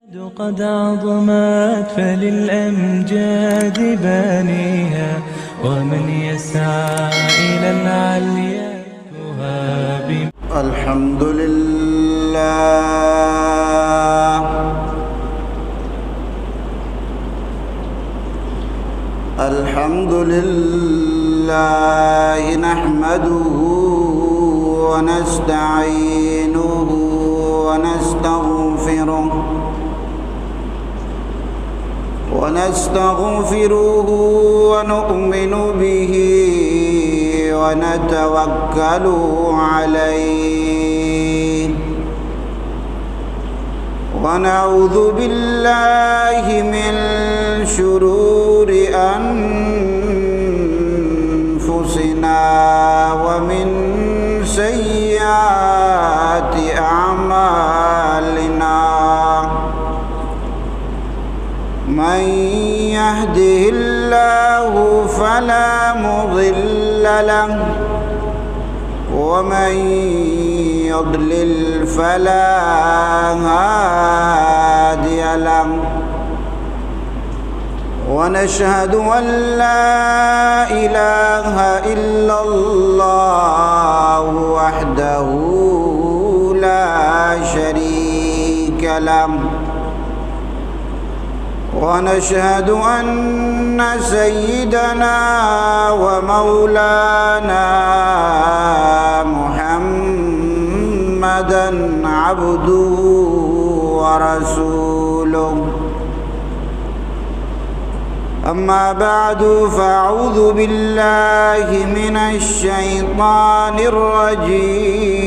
قد عظمت فللأمجاد بانيها، ومن يسعى إلى العليا يهاب. الحمد لله. الحمد لله نحمده ونستعينه ونستغفره، ونستغفره ونؤمن به ونتوكل عليه، ونعوذ بالله من شرور أنفسنا ومن سيئات أعمالنا. من يهده الله فلا مضل له، ومن يضلل فلا هادي له. ونشهد أن لا إله إلا الله وحده لا شريك له، ونشهد أن سيدنا ومولانا محمدا عبده ورسوله. أما بعد، فأعوذ بالله من الشيطان الرجيم.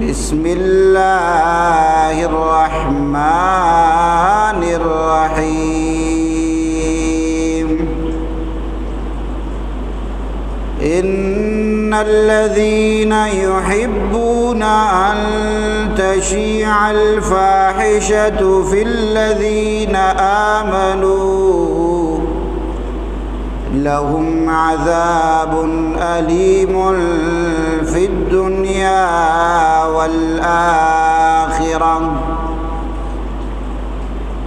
بسم الله الرحمن الرحيم. إن الذين يحبون أن تشيع الفاحشة في الذين آمنوا لهم عذاب أليم في الدنيا والآخرة،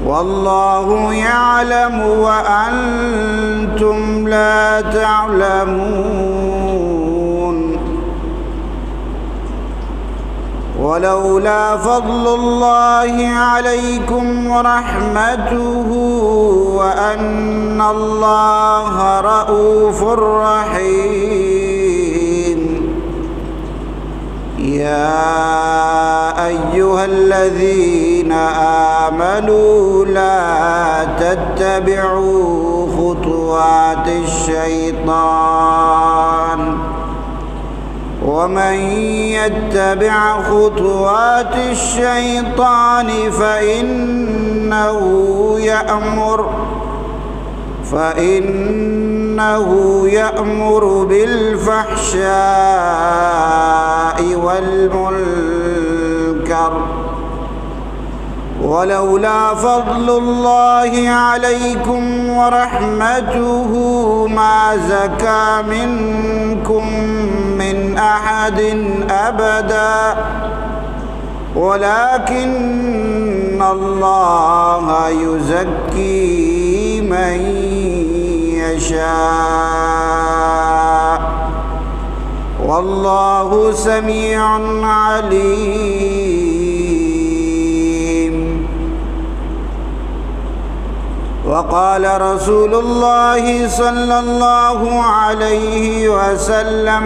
والله يعلم وأنتم لا تعلمون. ولولا فضل الله عليكم ورحمته وأن الله رءوف رحيم. يا أيها الذين آمنوا لا تتبعوا خطوات الشيطان، ومن يتبع خطوات الشيطان فإنه يأمر، فإنه يأمر بالفحشاء والمنكر، ولولا فضل الله عليكم ورحمته ما زكى منكم من أحد أبدا، ولكن الله يزكي من يشاء، والله سميع عليم. وقال رسول الله صلى الله عليه وسلم: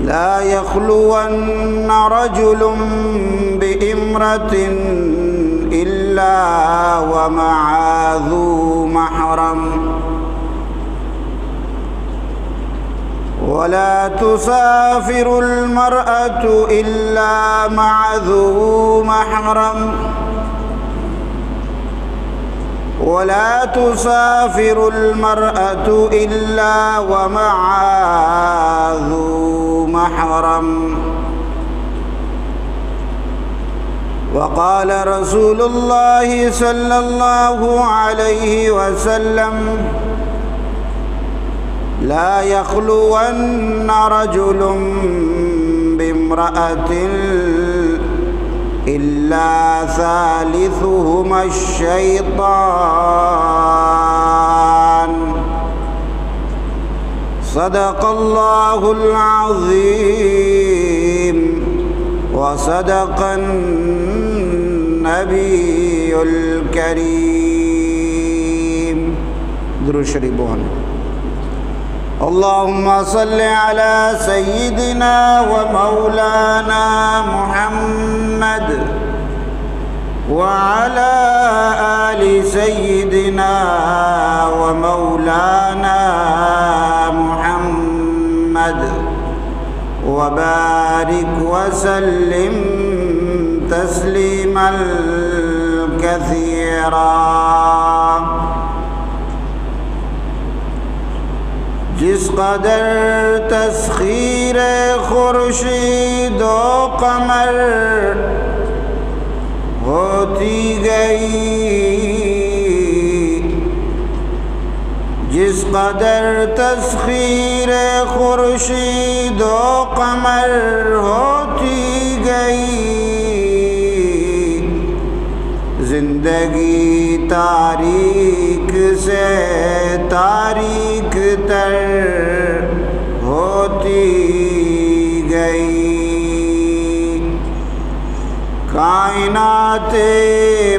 لا يخلون رجل بامرأة إلا ومعه ذو محرم، ولا تسافر المرأة إلا مع ذو محرم، ولا تسافر المرأة إلا ومع ذو محرم. وقال رسول الله صلى الله عليه وسلم: لا يخلون رجل امرأة إلا ثالثهما الشيطان. صدق الله العظيم وصدق النبي الكريم. درود شریف بوان. اللهم صل على سيدنا ومولانا محمد وعلى آل سيدنا ومولانا محمد وبارك وسلم تسليما كثيرا. جس قدر تسخیر خورشید و قمر ہوتی گئی، جس قدر تسخیر خورشید و قمر ہوتی گئی، زندگی تاریک سے تاریک تر ہوتی گئی. کائنات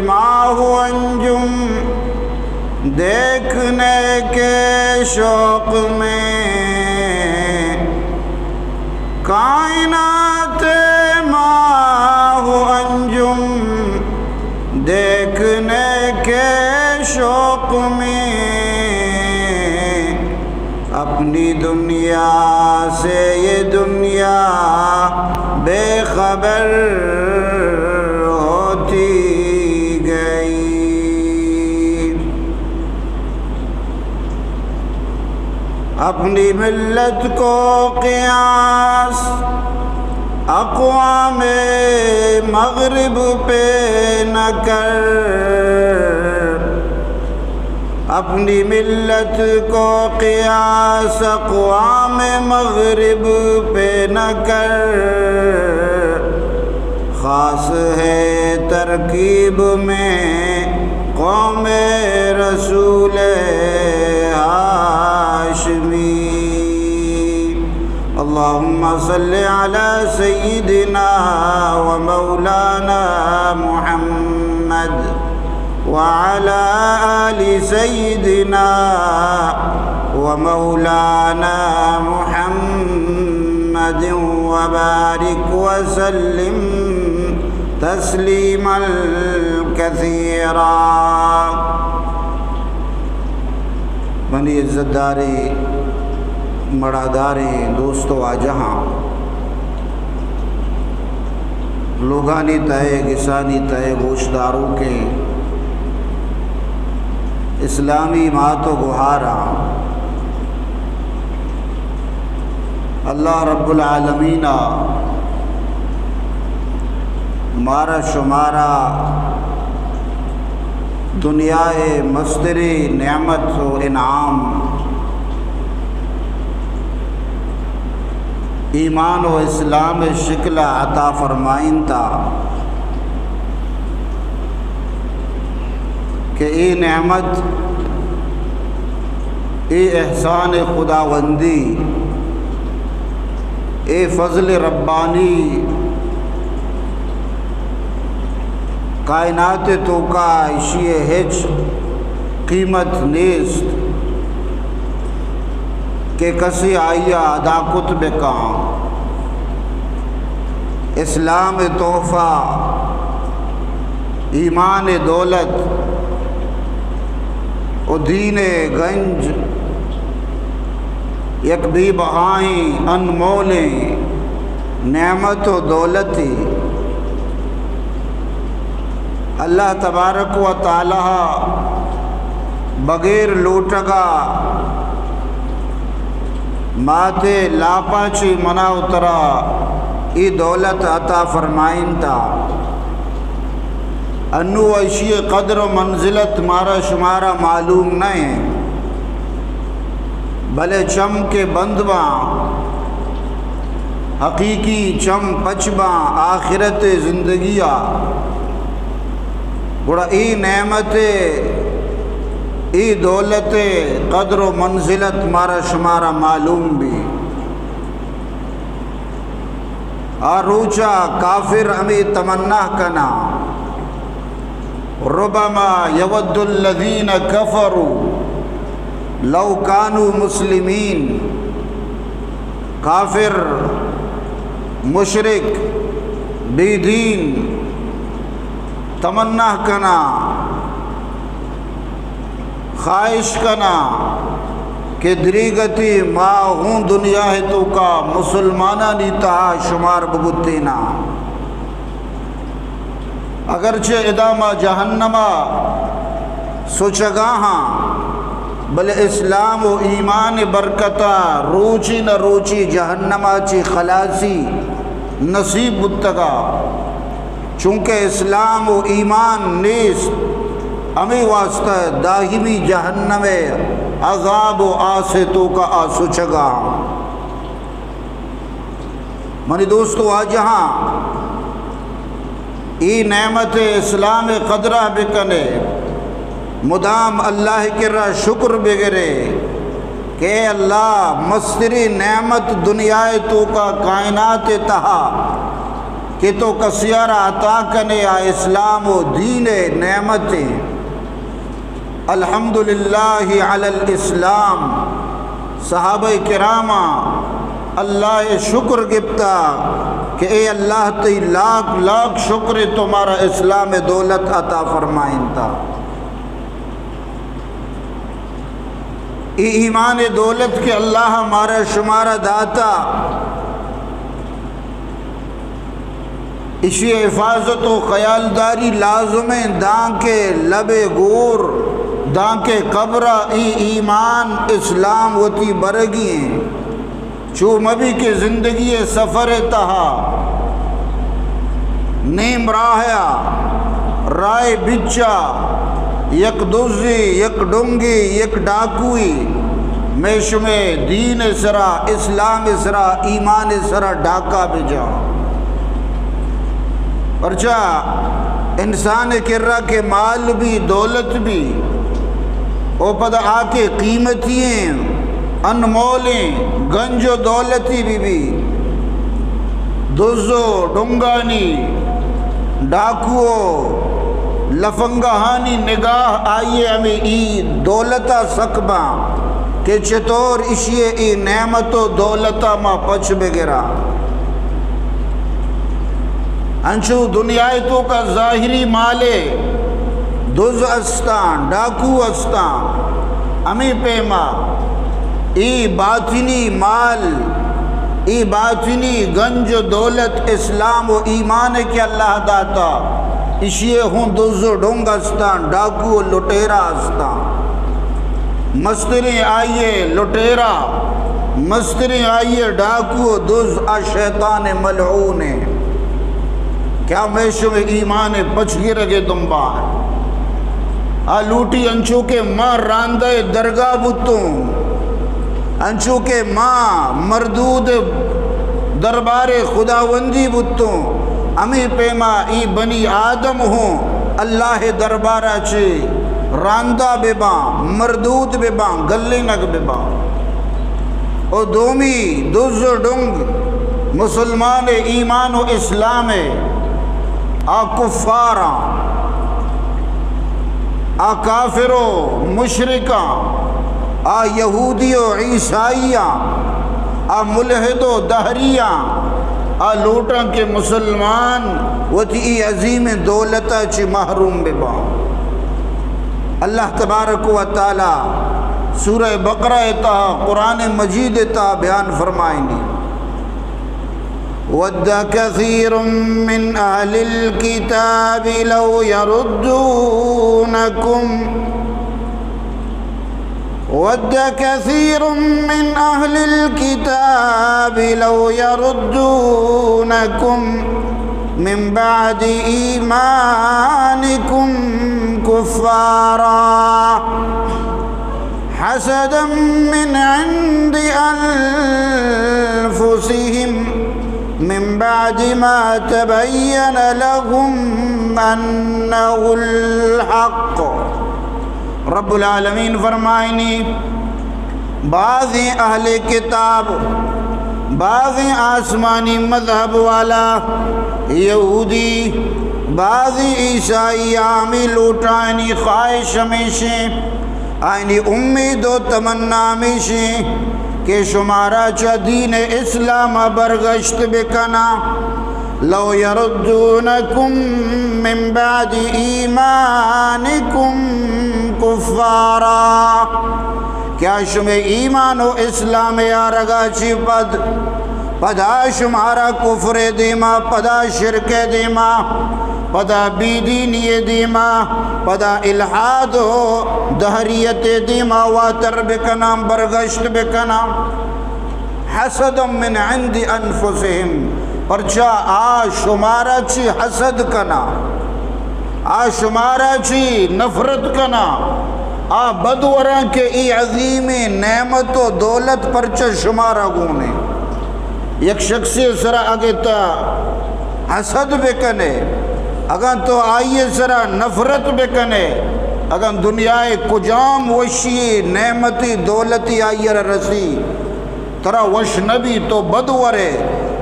ماہ و انجم دیکھنے کے شوق میں، کائنات ماہ و انجم دیکھنے کے شوق میں، اپنی دنیا سے یہ دنیا بے خبر ہوتی گئی. اپنی ملت کو قیاس اقوام مغرب پہ نہ کر، اپنی ملت کو قیاس اقوام مغرب پہ نہ کر، خاص ہے ترکیب میں قوم رسول ہاشمی. اللهم صل على سيدنا ومولانا محمد وعلى آل سيدنا ومولانا محمد وبارك وسلم تسليما كثيرا. منی عزت داریں، مڑاداریں دوست و واجہاں، لوگانی تہا، گسانی تہا گوشداروکیں اسلامی مات و گہاراں، اللہ رب العالمین ءَ مارا شمارا دنیا ءِ مستریں نعمت و انعام ایمان و اسلام ءِ شکل ءَ عطا فرمائینتا کہ اے نعمت، اے احسان خداوندی، اے فضل ربانی، کائنات ءِ توکا ایشی ءِ ہچ قیمت نیست کہ کسے آئی ءَ ادا کت بکاں. اسلام ءِ تحفہ، ایمان ءِ دولت و دین ءِ گنج، یک بے بہائیں انمولیں نعمت و دولتے. اللہ تبارک و تعالی بغیر لوٹگا مات ءِ لاپاں چہ منا و ترا اے دولت عطا فرمائینتا. انو ایشی ءِ قدر و منزلت مارا شمارا معلوم نہ انت، بلے چم کہ بند باں، حقیقی چم پچ باں آخرت زندگی ءَ، گڑا اے نعمت، اے دولت قدر و منزلت مارا شمارا معلوم بی۔ آ روچا کافر ہمے تمنا کنا، ربما يود الذين كفروا لو كانوا مسلمين۔ کافر، مشرک، بے دین تمنا کنا، خواہش کنا کہ دریگتی ما ہوں دنیا ءِ توکا مسلمانانی تہا شمار ببوتینا۔ اگرچہ ادا ما جہنما سچگا ہاں، بلے اسلام و ایمان برکتا روچی نہ روچی جہنما چی خلاصی نصیب بوتگا۔ چونکہ اسلام و ایمان نیست، ہمے واسطہ دائمی جہنم عذاب و آس توکا آ سچگا۔ منی دوست و واجہاں، اے نعمت اسلام قدرہ بکنے، مدام اللہ کرا شکر بگرے کہ اے اللہ، مستری نعمت دنیا توکا، کائنات تہا کہ تو کسیارا عطا کنے، آ اسلام و دین نعمت۔ الحمدللہ علی الاسلام۔ صحابہ کراماں اللہ شکر گپتا کہ اے اللہ، تئی لاکھ لاکھ شکر، تو مارا اسلام دولت عطا فرمائینتا۔ اے ایمان دولت کہ اللہ مارا شمارا داتا، اشی حفاظت و خیالداری لازم ایں، دانکہ لب گور، دانکہ قبر ءَ اے ایمان اسلام وتی برگی ایں۔ چو مبی کہ زندگی سفر تہا نیم راہ ءَ، راہ بچا یک دزی، یک ڈنگی، یک ڈاکوئی مئے شمئے دین سرا، اسلام سرا، ایمان سرا ڈاکا بجا۔ پرچا انسان کرا کہ مال بی، دولت بی، او پدا آ کہ قیمتی ایں، انمول ایں، گنج و دولتی بی بی، دز و ڈنگانی، ڈاکو و لفنگہانی نگاہ آئی ہمے ای دولتا سک باں کہ چطور اشی اے نعمت و دولتا ما پچ بگراں۔ انچو دنیا توکا ظاہری مالے دز استاں، ڈاکو استاں، ہمے پیما اے باطنی مال، اے باطنی گنج و دولت، اسلام و ایمان کہ اللہ داتا، اشی ہوں دز و ڈنگ استاں، ڈاکو و لٹیرا استاں۔ مستریں آئی لٹیرا، مستریں آئی ڈاکو و دز آ شیطان ملعون ایں۔ کیا مئے شمئے ایمان پچ گرگ دنبا؟ آ لوٹی انچو کہ ما راندہ درگاہ بوتوں، انچو کہ ما مردود دربار خداوندی بوتوں، ہمے پیما ای بنی آدم ہوں اللہ دربارا چے راندہ بباں، مردود بباں، گلینگ بباں۔ او دومی دز و ڈنگ مسلمان ایمان و اسلام، آ کفاراں، آ کافر و مشرکاں، آ یہودی و عیسائیاں، آ ملحد و دہریاں، آ لوٹاں کہ مسلمان وتی ای عظیم دولتا چی محروم بباں۔ اللہ تبارک و تعالی سورہ بقرہ تہا، قرآن مجید تہا بیان فرمائنی، ود کثیر من اہل الکتاب لو یردونکم، ود کثیر من اہل الکتاب لو یردونکم من بعد ایمانکم کفارا حسدا من عند انفسهم بعد ما تبين لهم أنه الحق۔ رب العالمین فرمائنی، بعضی اہل کتاب، بعضی آسمانی مذہب والا، یہودی، بعضی عیسائی، آمی لوٹانی خواہش ہمیشیں، آئینی امید و تمنا ہمیشیں کہ شمارا چہ دین اسلام برگشت بکنا۔ لو يردونكم من بعد إيمانكم كفارا، کیا شمے ایمان و اسلام آرگا چی پد، پدا شمارا کفر دیما، پدا شرک دیما، پدا بے دینی دیما، پدا الحاد و دہریت دیما واتر بکناں، برگشت بکناں؟ حسدا من عند انفسهم، پرچا آ شمارا چی حسد کنا، آ شمارا چی نفرت کنا، آ بد وراں کہ ای عظیمیں نعمت و دولت پرچا شمارا گونے۔ یک شخصی سرا اگے تا حسد بکنے، اگاں تو آئی سرا نفرت بکنے، اگاں دنیا کجام وشی نعمتی دولتی آئی را رسی، ترا وش نبی، تو بد ورے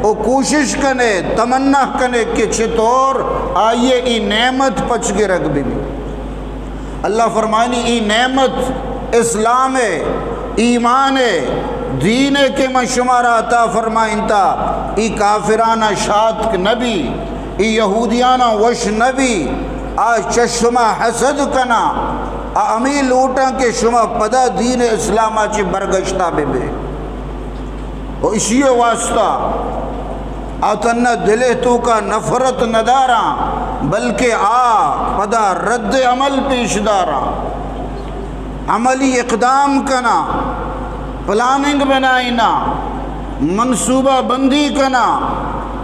و کوشش کنے، تمنا کنے کہ چطور آئیے ای نعمت پچ گرگ بی۔ اللہ فرمانی، ای نعمت اسلام، ایمان، دین کہ من شمارا عطا فرمائنتا، ای کافرانا شاتک نبی، ای یہودیانا وش نبی، آ چہ شما حسد کنا، آ ہمیں لوٹاں کہ شما پدا دین اسلاما چی برگشتا ببے۔ و اشی واسطہ آ تنا دل توکا نفرت نداراں، بلکہ آ پدا رد عمل پیش داراں، عملی اقدام کنا، پلاننگ بنائینا، منصوبہ بندی کنا،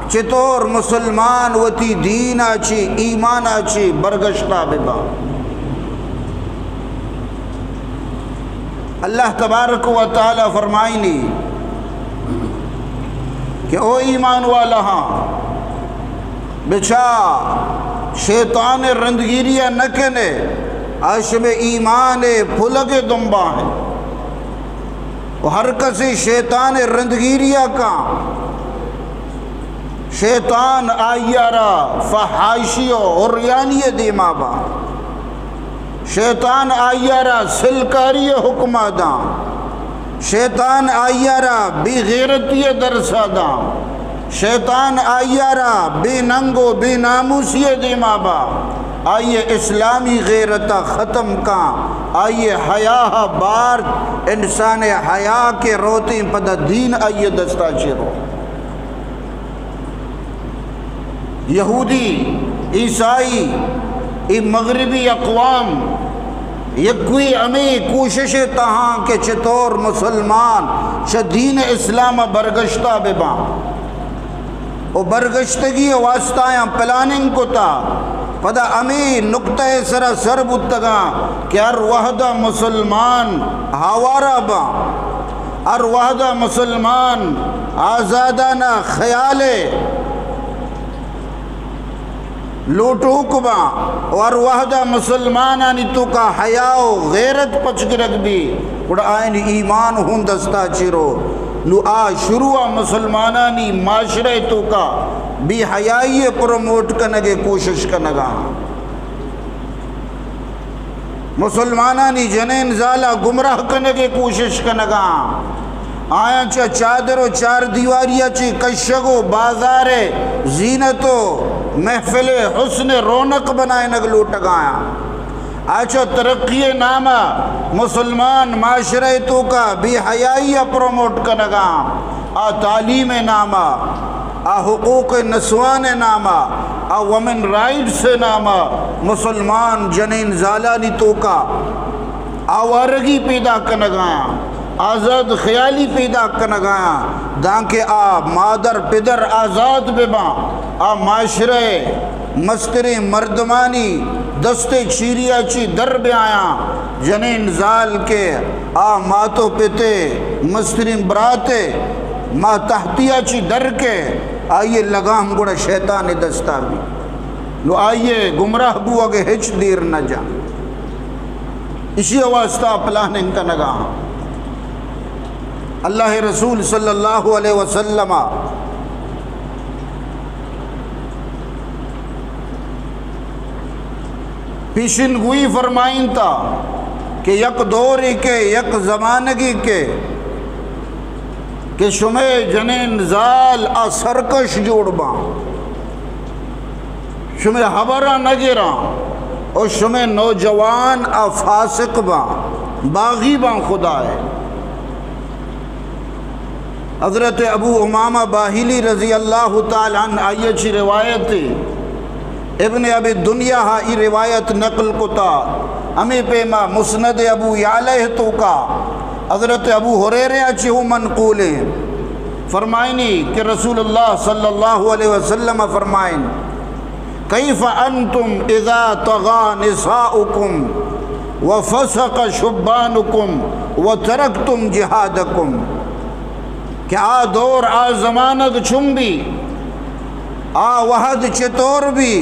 چطور مسلمان وتی دینا چی، ایمانا چی برگشتا ببا۔ اللہ تبارک و تعالی فرمائنی کہ او ایمان والا ہاں، بچا شیطان رندگیری نہ کنے، آ شمے ایمان پلگ دنبا ہیں۔ و ہر کسی شیطان رندگیری کا، شیطان آئیارا فحاشی و عریانی دیما با۔ شیطان آئیارا سلکاری حکمہ داں۔ شیطان آئیارا بے غیرتی درسا داں۔ شیطان آئیارا بے ننگ و بے ناموسی دیما با۔ آئیے اسلامی غیرتا ختم کاں۔ آئیے حیا بارت، انسان حیا کہ روتیں پدا دین آئیے دستا چی رو۔ یہودی، عیسائی، اے مغربی اقوام یکوئی ہمے کوشش تہاں کہ چطور مسلمان چہ دین اسلام برگشتہ بباں و برگشتگی واسطہ آیاں پلاننگ کتا، پدا ہمے نقطہ سرا سر بوتگاں کہ ہر وہدا مسلمان آوارہ باں۔ ہر وہدا مسلمان آزادانہ خیال ء لوٹوک باں و ہر وہدا مسلمانانی توکا حیا و غیرت پچ گرگ بی، گڑا آئین ایمان ہوں دستا چی رو۔ نو آ شروع مسلمانانی معاشرہ توکا بے حیائی پروموٹ کنگ کوشش کنگا۔ مسلمانانی جنین زالا گمراہ کنگ ء کوشش کنگا۔ آیاں چہ چادر و چار دیواری ء چہ کشگ و بازار ء زینت و محفل حسن رونق بنائینگ لوٹگایاں۔ آ چہ ترقی ء نام ء مسلمان معاشرہ ء توکا بے حیائی ء پروموٹ کنگا۔ آ تعلیم ء نام ء، آ حقوق نسوان ء نام ء، آ وومن رائٹس ء نام ء مسلمان جنین زالانی توکا آوارگی پیدا کنگایاں، آزاد خیالی پیدا کنگایاں، دانکہ آ مادر پدر آزاد بباں، آ معاشرہ ء مستریں مردمانی دست ء چیریا چی در بیایاں، جنین زال کہ آ مات و پتے مستریں براتے ماتحتیا چی در کے، آئی ءِ لگام گڑا شیطان ءِ دستا بی۔ نو آئی ءِ گمراہ بوگ ءَ ہچ دیر نہ جاں۔ اشی ءِ واسطہ پلاننگ کنگا ہاں۔ اللہ ءِ رسول صلی اللہ علیہ وسلم ءَ پیشن گوئی فرمائینتا کہ یک دورے کئیت، یک زمانگے کئیت کہ شمئے جنین زال آ سرکش جوڑ باں، شمئے ہبراں نہ گراں، و شمئے نوجوان آ فاسق باں، باغی باں خدا ءِ۔ حضرت ابو امامہ باہلی رضی اللہ تعالی عنہ، آئی ءَ چی روایت، ابن ابی دنیا ءَ ای روایت نقل کتا، ہمے پیما مسند ابو یعلہ ءِ توکا حضرت ابو ہریرہ ءَ چی ہوں منقول ایں، فرمائنی کہ رسول اللہ صلی اللہ علیہ وسلم فرمائن، کیف انتم اذا طغی نساؤکم وفسق شبانکم وترکتم جہادکم؟ کہ آ دور، آ زمانگ چون بی، آ وہد چطور بی،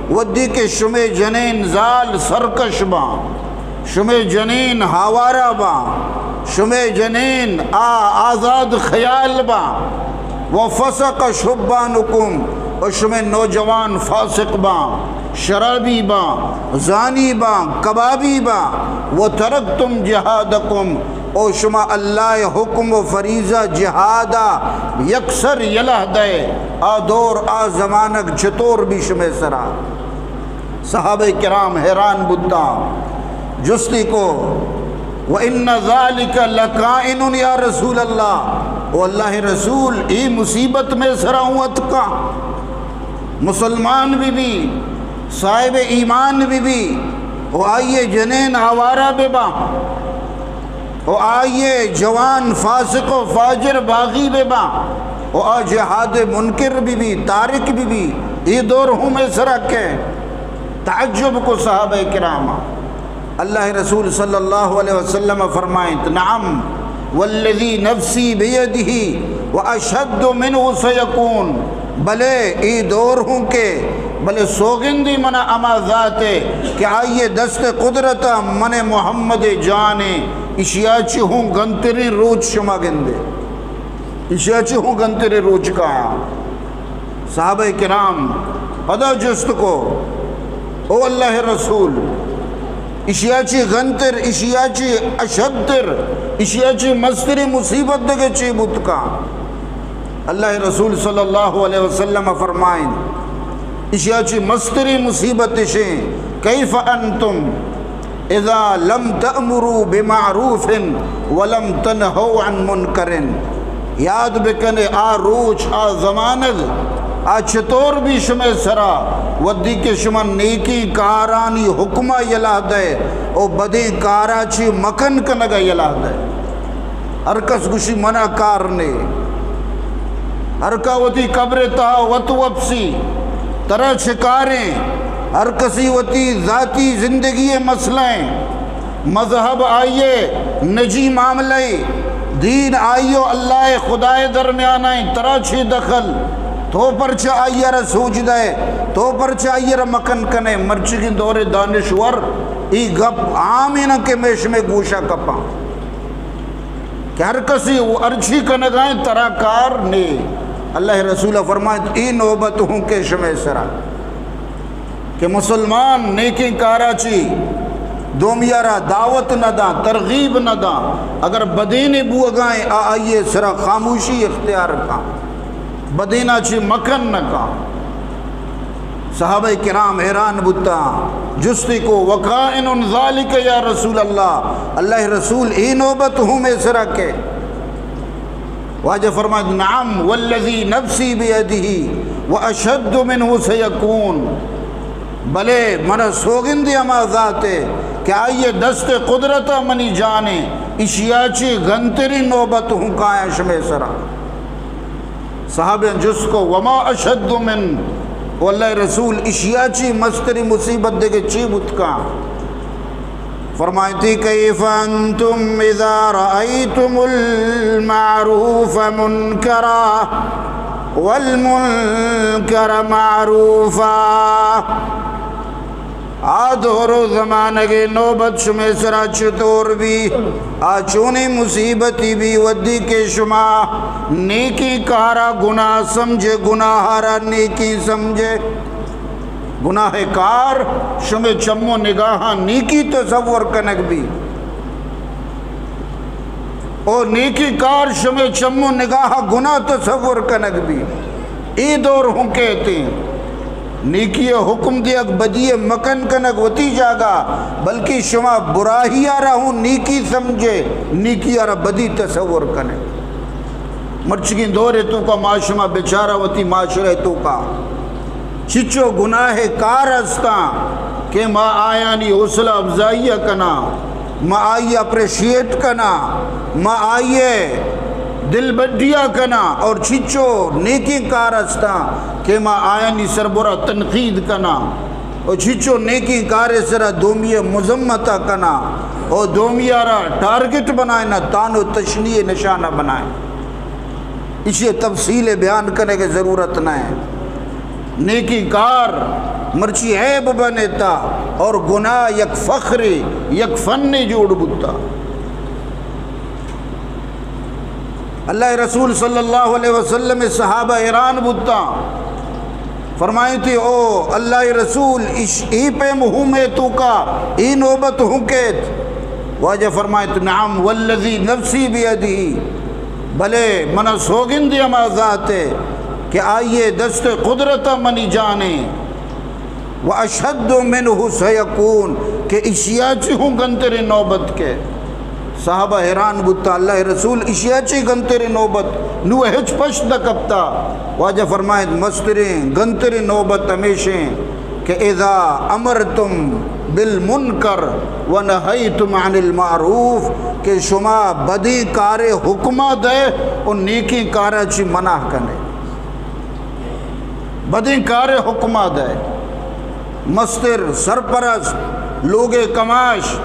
وھدی کہ شمئے جنین زال سرکش باں، شمئے جنین ہاوارہ باں، شمئے جنین آ آزاد خیال باں، و فسق شبانکم، و شمئے نوجوان فاسق باں، شرابی باں، زانی باں، کبابی باں، و ترکتم جہادکم، او شما اللہ ءِ حکم و فریضہ جہاد ءَ یکسر یلہ دئے، آ دور آ زمانگ چطور بی شمئے سرا؟ صحابہ کرام حیران بوتاں، جستی کو، و ان ذلک لکائن یا رسول اللہ، او اللہ ءِ رسول، ای مصیبت مئے سرا ہوں اتکا؟ مسلمان بہ بی، صاحب ایمان بہ بی، و آئی ءِ جنین آوارہ بہ باں، و آئی ءِ جوان فاسق و فاجر باغی بہ باں، و آ جہاد ءِ منکر بہ بی، تارک بہ بی، ای دور ہوں مئے سرا کئیت؟ تعجب کو صحابہ کرام۔ اللہ ءِ رسول صلی اللہ علیہ وسلم فرمائنت، نعم والذی نفسی بیدہ واشد منہ سیکون، بلے ای دور ہوں کئیت، بلے سوگندی منا ہما ذات ءِ کہ آئی ءِ دست قدرت ءَ من محمد ءِ جان ءَ، اشیا چی ہوں گنتریں روچ شما گندے، اشیا چی ہوں گنتریں روچ کایاں۔ صحابہ کرام پدا جست کو، او اللہ ءِ رسول، اشیا چی گنتر، اشیا چی اشدتر، اشیا چی مستریں مصیبت دگہ چی بوت کاں؟ اللہ ءِ رسول صلی اللہ علیہ وسلم فرمائن، اشیا چی مستریں مصیبت اشیں، کیف انتم اذا لم تأمروا بمعروف ولم تنهوا عن منکر۔ یاد بکنے آ روچ، آ زمانگ، آ چطور بی شمئے سرا، وھدی کہ شما نیکیں کارانی حکما یلہ دئے و بدیں کارا چی مکن کنگا یلہ دئے۔ ہر کس گوشی منا کار نے، ہر کا وتی قبر تہا وت وپسی، ترا چہ کاریں؟ ہر کسی وتی ذاتی زندگی ءِ مسئلہ ایں، مذہب آئی ءِ نجی معاملہ ایں، دین آئی و اللہ ءِ خدا ءِ درمیان ایں، ترا چی دخل؟ تو پرچہ آئی ءَ را سوج دئے؟ تو پرچہ آئی ءَ را مکن کنے؟ مرچیگیں دور ءِ دانشور ای گپ عام ایں کہ مئے شمئے گوشا کپاں۔ کہ ہر کسی و ہرچی کنگائیں ترا کار نے۔ اللہ ءِ رسول فرمائیت، ای نوبت ہوں کئیت شمئے سرا کہ مسلمان نیکیں کارا چی دومیا را دعوت نہ داں، ترغیب نہ داں، اگر بدینے بوگائیں آ آئی ءِ سرا خاموشی اختیار کاں، بدینا چی مکن نہ کاں۔ صحابہ کرام حیران بوتاں، جستی کو، وکائن ذلک یا رسول اللہ، اللہ ءِ رسول، ای نوبت ہوں مئے سرا کئیت؟ واجہ فرمائیت، نعم والذی نفسی بیدہ واشد منہ سیکون، بلے منا سوگندی ہما ذات ءِ کہ آئی ءِ دست قدرت ءَ منی جان ایں، اشیا چی گنتریں نوبت ہوں کایاں شمئے سرا۔ صحابیاں جست کو، وما اشد من، او اللہ ءِ رسول، اشیا چی مستریں مصیبت دگہ چی بوت کاں؟ فرمائیتی، کیف انتم اذا رأیتم المعروف منکرا، والمنکر معروفا۔ آ دور و زمانگے نوبت شمے سرا چطور بی؟ آ چونیں مصیبتی بی؟ ودی کہ شما نیکیں کارا گناہ سمجھے، گناہارا نیکیں سمجھے۔ گناہ کار شمے چم و نگاہاں نیکی تصور کنگ بی، او نیکی کار شمے چم و نگاہ گناہ تصور کنگ بی۔ اے دور ہوں کہتے ہیں، نیکی حکم دیگ، بدی مکن کنگ وتی جاگہ، بلکہ شما براہی آ را ہوں نیکی سمجھے، نیکی آ را بدی تصور کنے۔ مرچگیں دور توکا ما شما بچارا وتی معاشرہ توکا چچو گناہ کار ہستاں کہ ما آیانی حوصلہ افزائی کناں، ما آئی اپریشیٹ کناں، ما آئی دل بڈیا کناں، اور چچو نیکیں کار ہستاں کہ ما آیانی سربرا تنقید کناں، اور چچو نیکیں کار سرا دومی مذمت کناں، اور دومی را ٹارگٹ بنائیں، تان و تشنی نشانہ بنائیں۔ اسی تفصیل بیان کرنے کی ضرورت نہ ہے۔ نیکی کار مرچی عیب بنیتا اور گناہ یک فخر، یک فن جوڑ بوتا۔ اللہ رسول صلی اللہ علیہ وسلم صحابہ حیران بوتا، فرمائیتی، او اللہ رسول، اش، ای پیم ہوں میں توکا، ای نوبت ہوں کیت؟ واجہ فرمائیت، نعم والذی نفسی بیدہ، بلے منا سوگند ہما ذات ہے کہ آئیے دست قدرت منی جانے، و اشد منہ سیکون، کہ اشیا چی ہوں گنتریں نوبت کے۔ صحابہ حیران بوتا، اللہ رسول، اشیا چی گنتریں نوبت؟ نو ہچ پشت نہ کپتا۔ واجہ فرمائیت، مستریں گنتریں نوبت ہمیشیں کہ اذا امرتم بالمنکر و نہیتم عن المعروف، کہ شما بدیں کارے حکمہ دے و نیکیں کارا چی منع کنے۔ بدیں کارے حکمہ دے۔ مستر، سرپرست، لوگے کماش،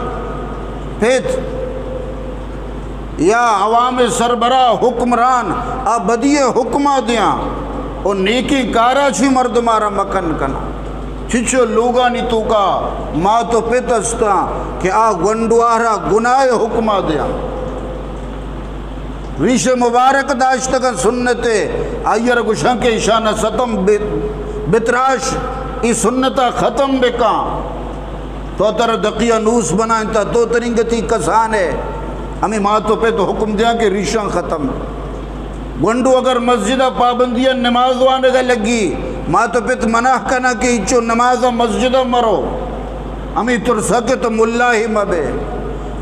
پت یا عوام سربراہ، حکمران، آ بدی حکمہ دیاں و نیکیں کارا چی مردمارا مکن کناں۔ چچو لوگانی توکا مات و پت استاں کہ آ گونڈوارا گناہ حکمہ دیاں۔ ریش مبارک داشتگاں سنت، آئی ء را گوشاں کہ ایشان ء ستم بہ-، بتراش، ای سنت ء ختم بکاں۔ تو ترا دقیانوس بنائینتا، تو ترینگتی کسان ئے۔ ہمے مات و پت حکم دیاں کہ ریشاں ختم۔ گونڈو اگر مسجد ء پابندی ء نماز وانگ ء لگی، مات و پت منع کناں کہ ایچو نماز ء مسجد ء مرو۔ ہمے ترسا کہ تو ملا ہی مبے۔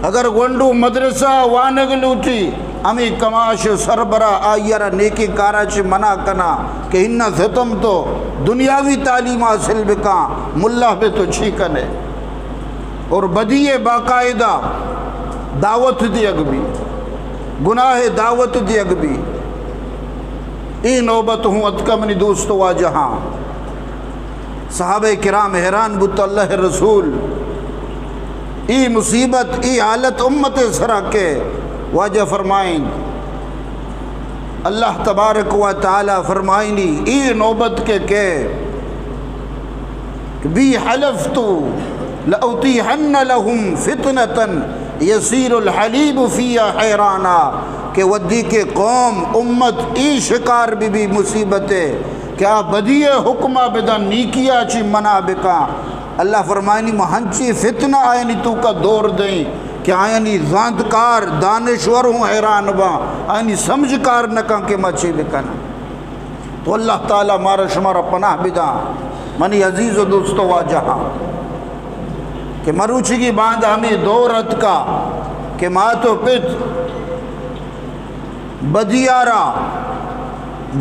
اگر گونڈو مدرسہ وانگ لوٹی، ہمے کماش و سربراہ آئی ء را نیکیں کارا چہ منع کناں کہ اناں ستم تو دنیاوی تعلیم حاصل بکاں، ملا بے تو چی کنے؟ اور بدی ء باقاعدہ دعوت دیگ بی، گناہ ء دعوت دیگ بی۔ اے نوبت ہوں اتکا منی دوست و واجہاں۔ صحابہ کرام حیران بوت، اللہ رسول، ای مصیبت، ای حالت امت سرا کے؟ واجہ فرمائیں، اللہ تبارک و تعالی فرمائنی، ای نوبت کے کے بی حلفت لأتیحن لهم فتنة یسیر الحلیب فیها حیرانا، کہ ودی کے قوم، امت ای شکار بی بی مصیبت کہ آ بدی ء حکم ء بداں، نیکی ء چی منع بکاں۔ اللہ فرمائنی، ما ہنچی فتنہ آیانی توکا دور دئیں کہ آیانی زانتکار، دانشور ہوں حیران باں، آیانی سمجھ کار نہ کاں کہ ما چی بکناں۔ تو اللہ تعالی مارا شمارا پناہ بداں، منی عزیز و دوست و واجہاں، کہ مروچیگی باند ہمے دور اتکا کہ مات و پت بدی ء را،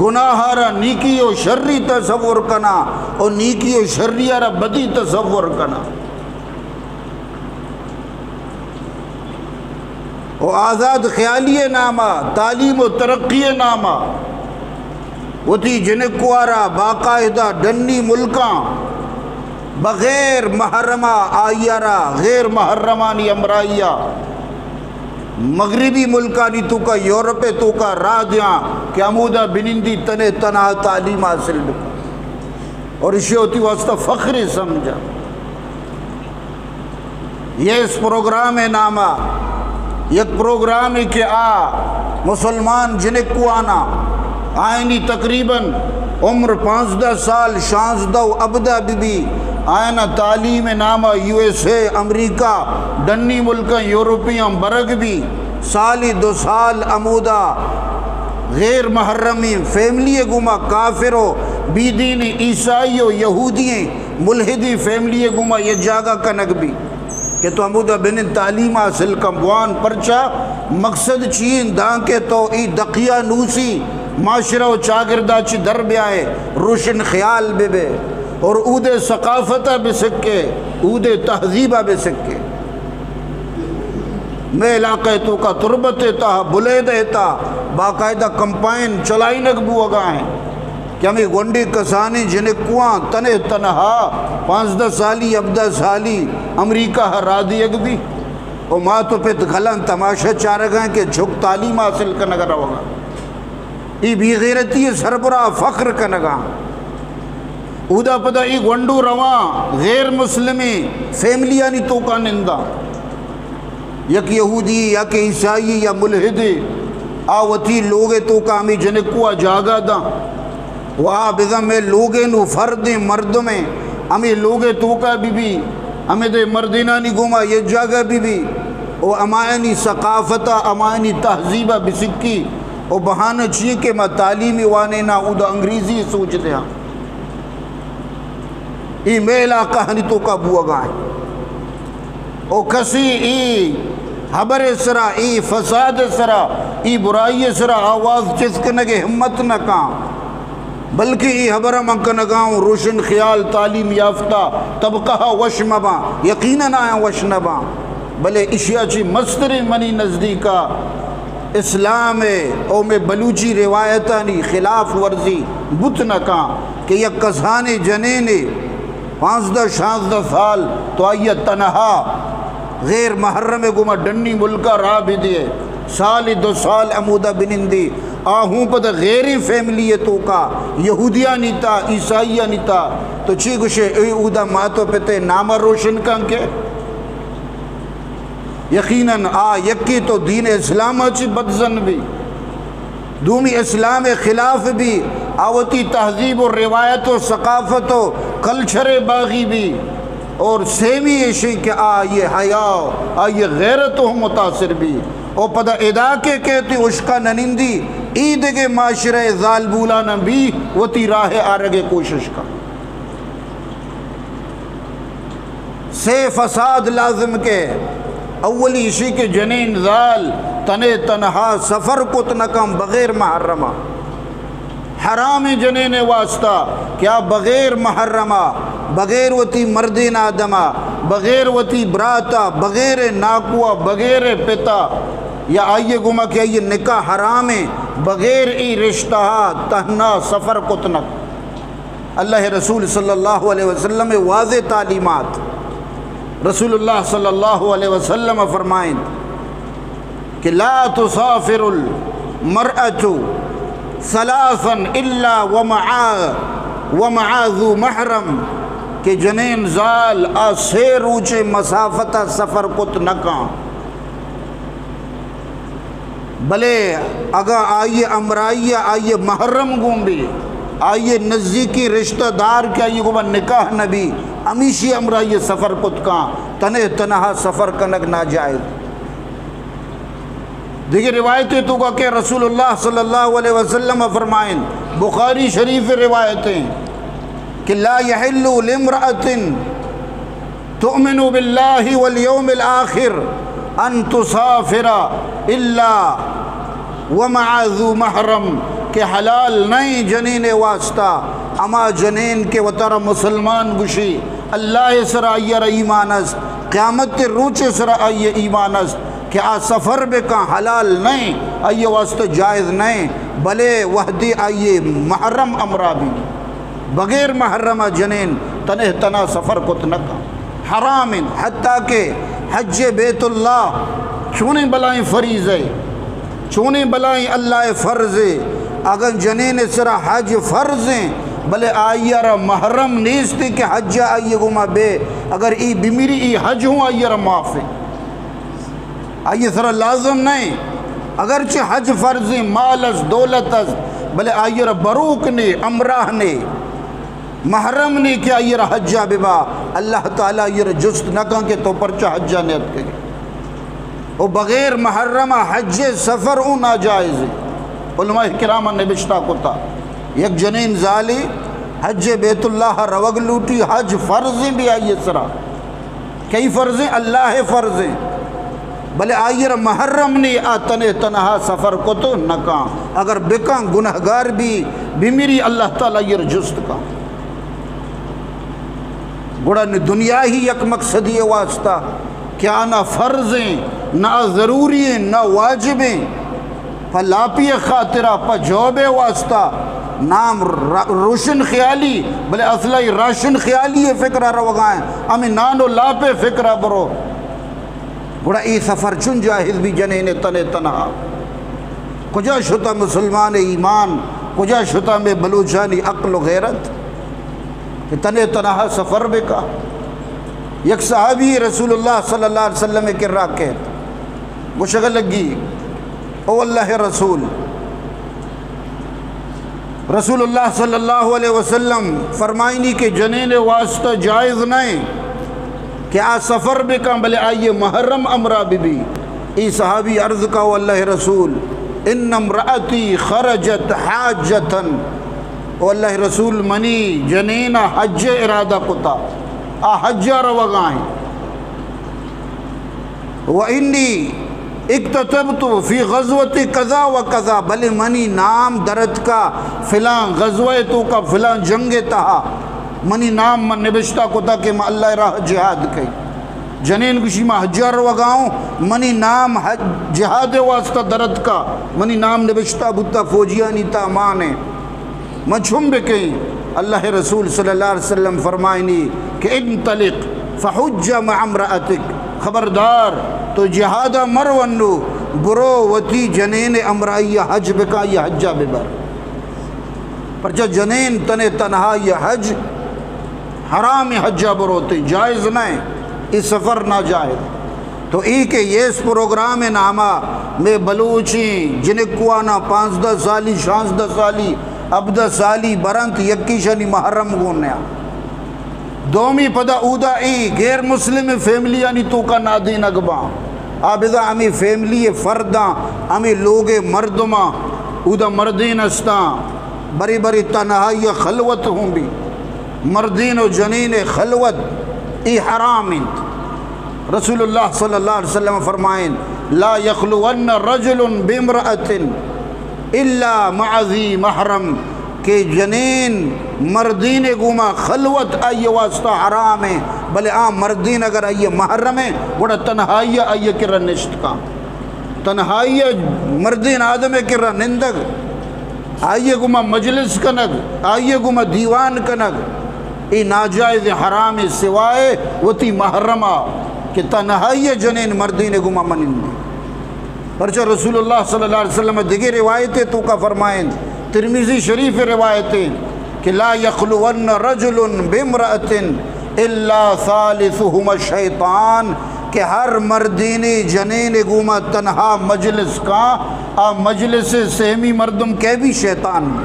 گناہ ء را نیکی و شری تصور کناں و نیکی و شری ء را بدی تصور کناں۔ و آزاد خیالی ء نام ء، تعلیم و ترقی ء نام ء وتی جنکو ء را باقاعدہ ڈنی ملکاں بغیر محرم ء آئی ء را غیر محرمانی ہمراہی ء مغربی ملکانی توکا، یورپ توکا راہ دیاں کہ ہمودا بنندی، تنے تنہا تعلیم حاصل بکن، اور اشی وتی واسطہ فخر سمجھا۔ یہ اس پروگرام نامہ، یک پروگرام کہ آ مسلمان جنکوانا، آئینی تقریباً عمر پانزدہ سال، شانزدہ و ابدا بی بی، آئینا تعلیم نامہ یو ایس اے، امریکہ، ڈنی ملکاں، یورپیاں برگ بی، سالی دو سال ہمودا غیر محرمی فیملی گوما، کافر و بی دین عیسائی و یہودی ملحدی فیملی گوما یہ جاگہ کنگ بی کہ تو ہمودا بنند تعلیم حاصل کن۔ بوان پرچا؟ مقصد چین؟ دانکہ تو ای دقیانوسی معاشرہ و چاگردا چی در بیائے، روشن خیال بے بے اور اودے ثقافت بسکے، اودے تہذیب بسکے۔ مئے علاقہ توکا تربت تہا، بلیدہ تہا باقاعدہ کمپائن چلائینگ بوگا ہیں کہ ہمیں گونڈی کسانی جنکواں تنے تنہا پانزدہ سالی، ہبدہ سالی امریکہ راہ دیگ بی، و مات و پت گلن تماشا چارگا ہیں کہ جھک تعلیم حاصل کنگا روگا۔ ای بے غیرتی سربراہ فخر کنگا۔ اودا پدا ای گونڈو رواں غیر مسلمیں فیملیانی توکا نندا، یک یہودی یا کہ عیسائی یا ملحدے، آ وتی لوگے توکا ہمیں جنکوا جاگہ داں و آ بزاں مئے لوگے نو فردیں مردمیں، ہمیں لوگے توکا بی بی، ہمیں دے مردینانی گوما یہ جاگہ بی بی و ہمایانی ثقافتا، ہمایانی تہذیبا بسکی۔ و بہانہ چیئے کہ ما تعلیمی وانے نا، اودا انگریزی سوچ دیا۔ ای مئے علاقہ ہنی توکا بوگا ہیں۔ او کسی ای حبر سرا، ای فساد سرا، ای برائی سرا آواز چست کنگے ہمت نہ کاں، بلکہ ای حبر من کنگا ہوں روشن خیال تعلیم یافتہ طبقہ وش مباں، یقیناً آیاں وش نباں، بلے اشیا چی مستریں منی نزدیکا اسلام او میں بلوچی روایتانی خلاف ورزی بوت نہ کاں کہ یک کسانیں جنینے پانزدہ شانزدہ سال تو آئی ء تنہا غیر محرم ء گوما ڈنی ملک ء راہ بدیئے، سال دو سال ہمودا بنندی، آ ہوں پدا غیریں فیملی ء توکا، یہودیانی تا، عیسائیانی تا، تو چی گوشے؟ اے اودا مات و پت ء نام ء روشن کن کے؟ یقیناً آ یکے تو دین اسلام ء چی بدزن بی، دومی اسلام ء خلاف بی، آ وتی تہذیب و روایت و ثقافت و کلچر ء باغی بی، اور سیمی ایشی کہ آئی حیا، آئی غیرت و متاثر بی، او پدا ادا کے کہتی اشکا ننندی، ای دگہ معاشرہ زالبولان بی وتی راہ آرگ کوشش کا۔ سے فساد لازم کے۔ اولی ایشی کہ جنین زال تنے تنہا سفر کت نکن بغیر محرما۔ حرام جنین واسطہ کہ آ بغیر محرما، بغیر وتی مردین آدما، بغیر وتی براتا، بغیر ناکوا، بغیر پتا، یا آئیے گما کہ آئیے نکاح حرام، بغیر ای رشتہ تہنا سفر کت نکن۔ اللہ رسول صلی اللہ علیہ وسلم واضح تعلیمات۔ رسول اللہ صلی اللہ علیہ وسلم فرمائیں کہ لا تسافر المرأة ثلاثا الا ومع، ومع ذو محرم، کہ جنین زال آ سے روچے مسافت سفر کت نکاں۔ بلے اگاں آئی ہمراہی ء آئی محرم گون بی، آئی نزیکی رشتہ دار کہ آئی گوما نکاح نہ بی، ہمیشی ہمراہی سفر کت کاں، تنے تنہا سفر کنگ ناجائز۔ دیگہ روایت توکا کہ رسول اللہ صلی اللہ علیہ وسلم فرمائیں، بخاری شریف روایت ہیں کہ لا يحل لامرأة تؤمن بالله واليوم الآخر أن تسافر إلا ومع ذو محرم، کہ حلال نئیں جنین واسطہ ہما جنین کہ وتارا مسلمان گوشی، اللہ سرا آئی را ایمان است، قیامت روچ سرا آئی ایمان است، کہ آ سفر بکن، حلال نئیں، آئی واسطہ جائز نئیں، بلے وہدی آئی محرم ہمراہ بی۔ بغیر محرم جنین تنہ تنا سفر کت نکن، حرام انت۔ حتیٰ کہ حج بیت اللہ، چونیں بلائیں فریضہ اے، چونیں بلائیں اللہ ءِ فرض اے۔ اگاں جنین ءِ سرا حج فرض ایں، بلے آئی ءَ را محرم نیست کہ حج ءَ آئی ءِ گوما بے، اگر اے بمری، اے حج ہوں آئی ءَ را معاف ایں، آئی ءِ سرا لازم نہ ایں۔ اگرچہ حج فرض ایں، مال است، دولت است، بلے آئی ءَ را بروک نے، ہمراہ نے، محرم نے کہ آئی ءَ را حج ءَ ببا، اللہ تعالیٰ آئی ءَ را جست نہ کن کہ تو پرچا حج ءَ نیتکگ ئے۔ و بغیر محرم ءَ حج ءِ سفر اوں ناجائز ایں۔ علماء کرام ءَ نبشتہ کتا، یک جنین زالے حج بیت اللہ ءَ روگ لوٹی، حج فرض ایں بی آئی ءِ سرا۔ کئی فرض ایں؟ اللہ ءِ فرض ایں۔ بلے آئی ءَ را محرم نے، آ تن ءَ تنہا سفر کت نہ کن۔ اگر بکن، گنہگار بی، بمری، اللہ تعالیٰ آئی ءَ را جست کن۔ گڑا نہ دنیا ہی یک مقصدی ءِ واسطہ کہ آ نہ فرض ایں، نہ آ ضروری ایں، نہ واجب ایں۔ پہ لاپی ءِ خاطرا، پہ جوب ءِ واسطہ، نام را-، روشن خیالی، بلے اصل ءَ راشن خیالی ءِ فکر ءَ روگا ایں، ہمے نان و لاپ ءِ فکر ءَ برو۔ گڑا اے سفر چون جائز بی جنین ءِ تن ءَ تنہا؟ کجا شتا مسلمان ءِ ایمان؟ کجا شتا مئے بلوچانی عقل و غیرت کہ تن ءَ تنہا سفر بکا؟ یک صحابی رسول اللہ صلی اللہ علیہ وسلم ءِ کرا کیت، گوشگ لگی، او اللہ ءِ رسول، رسول اللہ صلی اللہ علیہ وسلم فرمائنی کہ جنین ءِ واسطہ جائز نہ ایں کہ آ سفر بکن، بلے آئی ءِ محرم ہمراہ ببی۔ اے صحابی عرض کا، او اللہ ءِ رسول، ان امرأتی خرجت حاجة، او اللہ ءِ رسول، منی جنین ءَ حج ءِ ارادہ کتا، آ حج ءَ روگا ایں۔ و انی اکتتبت فی غزوۃ کذا و کذا، بلے منی نام درتکا فلاں غزوہ ءِ توکا، فلاں جنگ ءِ تہا منی نام من نبشتہ کتا کہ من اللہ ءِ راہ ءَ جہاد کئی۔ جنین گوشی، من حج ءَ روگا اوں، منی نام حج، جہاد ءِ واسطہ درتکا، منی نام نبشتہ بوتا، فوجیانی تہا مان ایں۔ من چون بکئیں؟ اللہ ءِ رسول صلی اللہ علیہ وسلم فرمائنی کہ انطلق فحج مع امرأتک، خبردار تو جہاد ءَ مرو انو، برو وتی جنین ءِ ہمراہی ءَ حج بکن، آئی ءَ حج ءَ ببر۔ پرچا جنین تن ءَ تنہا، آئی ءَ حج حرام ایں، حج ءَ بروت ایں، جائز نہ ایں، اے سفر ناجائز۔ تو اے کہ یس پروگرام ءِ ناما مئے بلوچیں جنکواناں پانزدہ سالی، شانزدہ سالی، ہبدہ سالی برنت، یکیشانی محرم گون نیا۔ دومی پدا اودا اے غیر مسلم فیملیانی توکا نادینگ باں۔ آ بزاں ہمے فیملی ءِ فرداں، ہمے لوگ ءِ مردماں، اودا مردین استاں، برے برے تنہائی ءَ خلوت ہوں بی۔ مردین و جنین ءِ خلوت اے حرام انت۔ رسول اللہ صلی اللہ علیہ وسلم فرمائیں، لا یخلون رجل بامرأة الا مع ذی محرم، کہ جنین مردین ءِ گوما خلوت آئی ءِ واسطہ حرام ایں، بلے آ مردین اگر آئی ءِ محرم ایں، گڑا تنہائی ءَ آئی ءِ کرا نشت کن۔ تنہائی ءَ مردین آدم ءِ کرا نندگ، آئی ءِ گوما مجلس کنگ، آئی ءِ گوما دیوان کنگ، اے ناجائز حرام ایں، سوائے وتی محرم ءَ کہ تنہائی ءَ جنین مردین ءِ گوما مہ نندی۔ پرچا رسول اللہ صلی اللہ علیہ وسلم دگہ روایت ءِ توکا فرمائیں، ترمذی شریف ءِ روایت ایں کہ لا یخلون رجل بامرأة الا ثالثهما الشیطان، کہ ہر مردینے جنین ءِ گوما تنہا مجلس کاں، آ مجلس ءِ سیمی مردم کئے بی؟ شیطان بی۔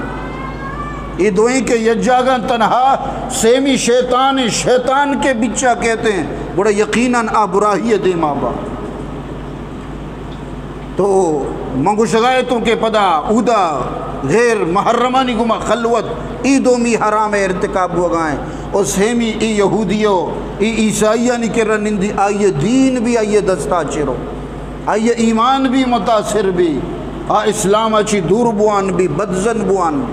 اے دوئیں کہ یک جاگہ تنہا، سیمی شیطان ایں، شیطان کہ بچا کئیت ایں، گڑا یقیناً آ براہی ءِ دیما با۔ تو من گوشگا اتوں کہ پدا اودا غیر محرمانی گوما خلوت، اے دومی حرام ءِ ارتکاب بوگا ایں۔ او سیمی اے یہودی و اے عیسائیانی کرا نندی، آئی ءِ دین بی آئی ءِ دستا چہ رو، آئی ءِ ایمان بی متاثر بی، آ اسلام ءَ چہ دور بوان بی، بدظن بوان بی۔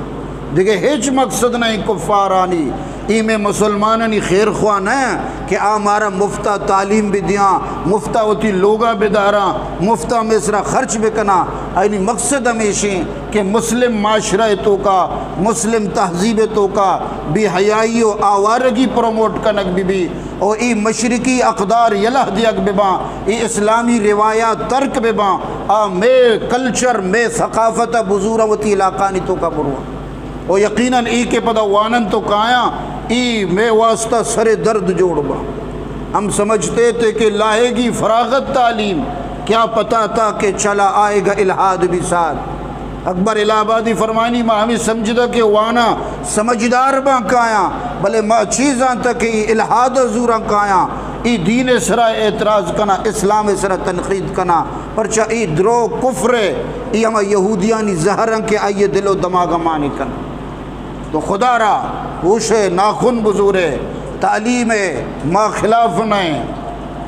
دگہ ہچ مقصد نہ ایں کفارانی۔ اے مئے مسلمانانی خیر خواہ نہ ایں کہ آ مارا مفتا تعلیم بدیاں، مفتا وتی لوگا بداراں، مفتا مئے سرا خرچ بکناں۔ آیانی مقصد ہمیش ایں کہ مسلم معاشرہ ءِ توکا، مسلم تہذیب ءِ توکا بے حیائی و آوارگی پروموٹ کنگ بہ بی۔ او ای مشرقی اقدار یلہ دیگ بباں، ای اسلامی روایات ترک بباں، آ مے کلچر، مے ثقافت ءَ بزوراں، وتی علاقانی توکا برواں۔ او یقیناً ای کہ پدا وانن تو کایاں، ای مے واسطہ سر درد جوڑ باں۔ ہم سمجھتے تھے کہ لائے گی فراغت تعلیم، کیا پتا تھا کہ چلا آئے گا الحاد بھی ساتھ۔ اکبر الہ آبادی فرمانی، ما ہمے سمجھدا کہ وانا سمجھدار باں کایاں، بلے ما چی زانتا کہ ای الحاد زوراں کایاں، ای دین سرا اعتراض کنا، اسلام سرا تنقید کنا، پرچا ای درو کفر ہے، ای ہما یہودیانی زہر انت کہ آئی دل و دماغ مانی کن۔ تو خدا را ہوش ہے، ناخن بزور ہے، تعلیم ہے، ما خلاف نہ ہیں۔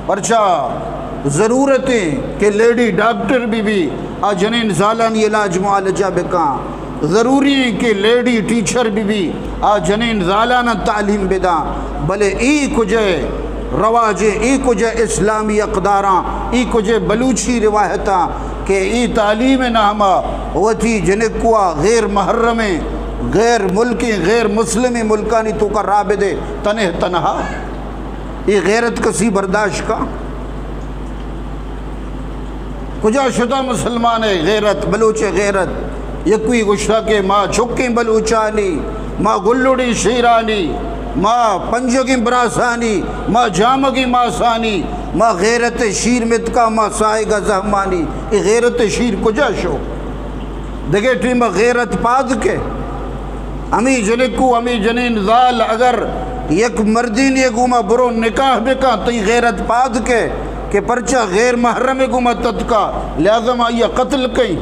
پرچا ضرورت ہے کہ لیڈی ڈاکٹر بی بی، آ جنین زالانی علاج معالجہ بکاں۔ ضروری ہے کہ لیڈی ٹیچر بی بی، آ جنین زالاناں تعلیم بداں۔ بلے ای کجے رواجیں، ای کجے اسلامی اقداراں، ای کجے بلوچی روایتاں کہ ای تعلیم نامہ وتی جنکوا غیر محرمیں، غیر ملکیں، غیر مسلمیں ملکانی توکا رابدے تنہ تنہا۔ ای غیرت کسی برداشت کا؟ کجا شتا مسلمان ہے غیرت، بلوچ ہے غیرت؟ یکوئی گوشتا کہ ما چکیں بلوچانی، ما گلڑیں شیرانی، ما پنجگیں براسانی، ما جامگیں ماسانی، ما غیرت شیر متکا، ما سائگا زہمانی۔ ای غیرت شیر کجا شو؟ دگہ ٹیم غیرت پاد کے۔ ہمے جنکو، ہمے جنین زال اگر یک مردینے گوما برو نکاح بکاں، تئی غیرت پاد کے کہ پرچا غیر محرم گوما تتکا، لہذا ما آئی قتل کئیں۔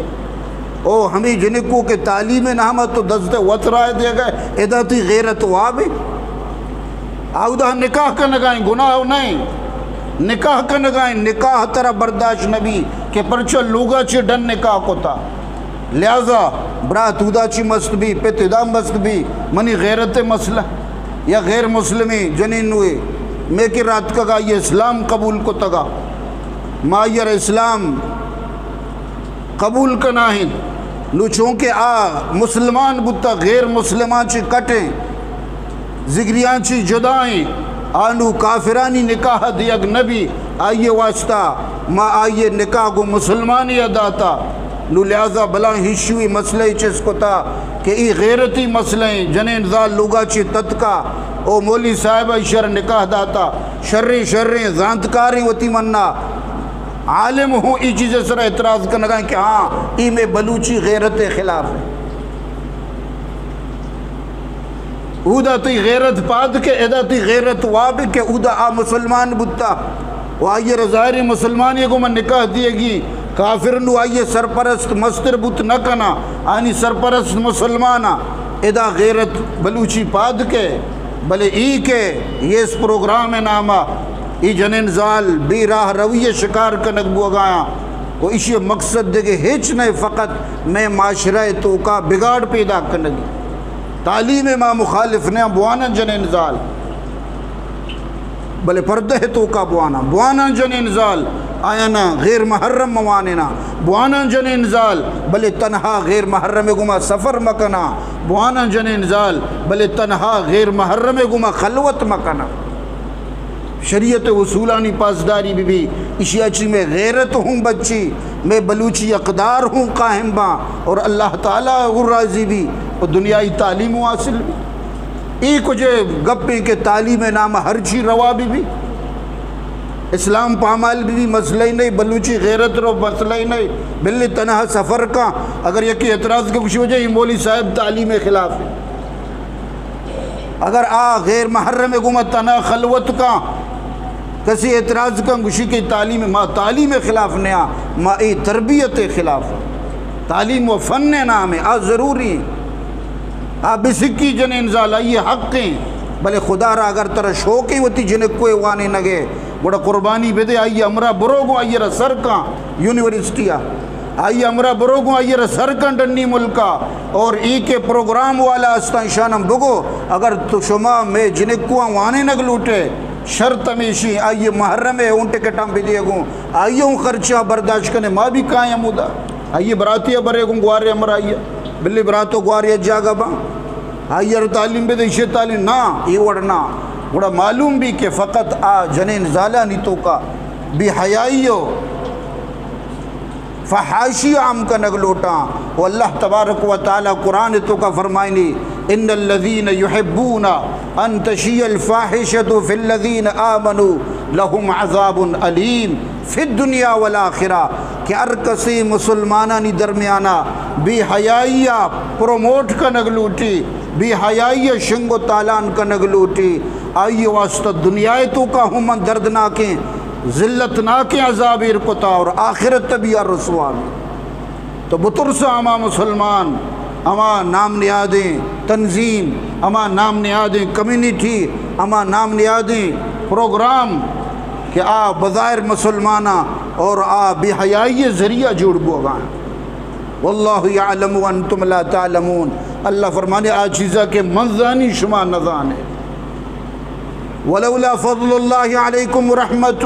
او ہمے جنکو کہ تعلیم نامہ تو دست وت رائے دے گئے، ادا تئی غیرت وابے۔ آودا نکاح کنگائیں، گناہ نہیں۔ نکاح کنگائیں، نکاح ترا برداشت نبی کہ پرچا لوگا چے ڈن نکاح کتا۔ لہذا برات اودا چی مست بی، پت ادا مست بی، منی غیرت مسئلہ۔ یا غیر مسلمیں جنین نوے مے کہ راتکگا، آئی اسلام قبول کتگا، ما آئی اسلام قبول کنائیں۔ نو چونکہ آ مسلمان بوتا، غیر مسلمان چی کٹیں، زگریاں چی جدائیں، آ نو کافرانی نکاح دیگ نبی، آئی واسطہ ما آئی نکاح گو مسلمانی داتا۔ نو لہذا بلاں ہشوی مسئلہ چست کتا کہ ای غیرتی مسئلہ ہیں، جنین زال لوگا چی تتکا، او مولی صاحب ایشر نکاح داتا، شریں شریں زانتکاریں وتی منا عالم ہوں ای چیز سر اعتراض کنگا کہ ہاں، ای میں بلوچی غیرت خلاف ہے۔ اودا تئی غیرت پاد کے، ادا تئی غیرت واب کے، اودا آ مسلمان بوتا و آئی را ظاہر مسلمانی گو من نکاح دیگی، کافر نو آئی سرپرست مستر بوت نہ کنا، آنی سرپرست مسلمانا، ادا غیرت بلوچی پاد کے۔ بلے ای کہ یہ اس پروگرام نامہ ای جنین زال بے راہ روی شکار کنگ بوگایاں و ایشی مقصد دگہ ہچ نہ، فقط میں معاشرہ توکا بگاڑ پیدا کنگی۔ تعلیم ما مخالف نہ، بوانن جنین زال، بلے پردہ توکا بوانا، بوانن جنین زال، آیانا غیر محرم مواننا، بوانن جنین زال، بلے تنہا غیر محرم گما سفر مکنا، بوانن جنین زال، بلے تنہا غیر محرم گما خلوت مکنا۔ شریعت اصولانی پاسداری بہ بی، اشیا چی میں غیرت ہوں بچی، میں بلوچی اقدار ہوں قائم باں اور اللہ تعالی اور راضی بی اور دنیائی تعلیم ہوں حاصل بی۔ ای کجے گپیں کہ تعلیم نام ہر چی روا بہ بی، اسلام پامال بہ بی، مسئلہ ہی نہیں، بلوچی غیرت رو مسئلہ ہی نہیں، بلے تنہا سفر کا۔ اگر یکی اعتراض کے کچھ وجہ، یہ مولوی صاحب تعلیم خلاف ہے۔ اگر آ غیر محرم گوما تنہا خلوت کا، کسی اعتراض کا، گوشی کہ تعلیم، ما تعلیم خلاف نیا، ما ای تربیت خلاف۔ تعلیم و فن نام ہے، آ ضروری ہے۔ آ بسکی جنین زال، آئی حق ہیں، بلے خدا را اگر ترا شوق ہیں وتی جنکوے وانے نگے، گڑا قربانی بدے، آئی ہمراہ برو گو، آئی را سر کا یونیورسٹی آ۔ آئی ہمراہ برو گوں، آئی را سر کن ڈنی ملکا، اور ای کہ پروگرام والا استاں، ایشانم بگو، اگر تو شما مے جنکواں وانینگ لوٹے، شرط ہمیشی آئی محرم ہے، اون ٹکٹاں بدیے گوں، آئی اون خرچہ برداشت کنے، ما بھی کائیں ہمودا۔ آئی براتی برے گوں گوارے ہمراہ آئی، بلی براتو گوارے جاگہ با، آئی را تعلیم بدے، ایشی تعلیم نا، ای وڑ نا۔ گڑا معلوم بی کہ فقط آ جنین زالانی توکا بے حیائی و فحاشی عام کنگ لوٹاں۔ و اللہ تبارک و تعالی قرآن توکا فرمائنی، ان الذين يحبون ان تشيع الفاحشة في الذين آمنوا لهم عذاب اليم في الدنيا والآخرة، کہ ہر کسی مسلمانانی درمیانا بے حیائی ءَ پروموٹ کنگ لوٹی، بے حیائی ءَ شنگ و تالان کنگ لوٹی، آئی واسطہ دنیا ءِ توکا ہم من دردناکیں، ذلتناکیں عذاب ایر کتا اور آخرت ءَ بھی آ رسوا بی۔ تو بترسا ہما مسلمان، ہما نام نہادیں تنظیم، ہما نام نہادیں کمیونٹی، ہما نام نہادیں پروگرام کہ آ بظاہر مسلماناں اور آ بے حیائی ذریعہ جوڑ بوگا ایں۔ واللہ یعلم وانتم لا تعلمون۔ اللہ فرمانے، آ چیزا کہ من زانی شما نزانے۔ ولولا فضل اللہ علیکم ورحمتہ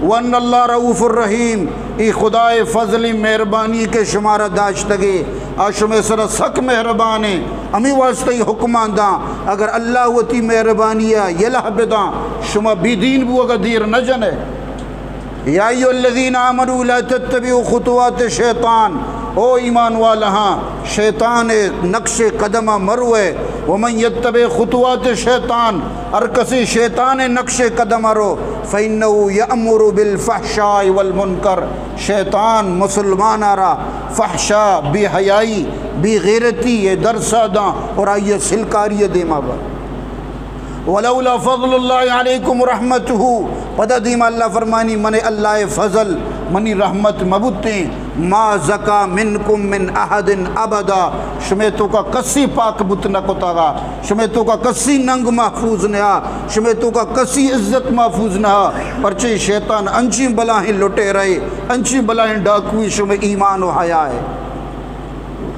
وان اللہ رؤوف الرحیم۔ ای خدائے فضل، مہربانی کہ شمارا داشتگے، آ شمے سرا سک مہربانے، ہمے واسطہ ای حکمان داں۔ اگر اللہ وتی مہربانی ءَ یلہ بداں، شما بے دین بوگا دیر نہ جنے۔ یا ایھا الذین آمنوا لا تتبعوا خطوات الشیطان، او ایمان والہاں، شیطان ءِ نقش قدم ءَ مروئے۔ ومن یتبع خطوات الشیطان، ہر کسی شیطان ءِ نقش قدم ءَ رو، فإنه یأمر بالفحشاء والمنکر، شیطان مسلمان ءَ را فحشا، بے حیائی، بے غیرتی ءِ درسا داں اور آئی ءِ سلکاری ءِ دیما بر۔ ولولا فضل اللہ علیکم ورحمتہ، پدا دیما اللہ فرمانی، من اللہ ءِ فضل، منی رحمت مبوتیں، ما زکا منکم من احد ابدا، شمے توکا کسی پاک بوت نہ کتگا، شمے توکا کسی ننگ محفوظ نہ، شمے توکا کسی عزت محفوظ نہ، پرچے شیطان انچیں بلاہیں لٹیرے، انچیں بلاہیں ڈاکوی شمے ایمان و حیا ءِ۔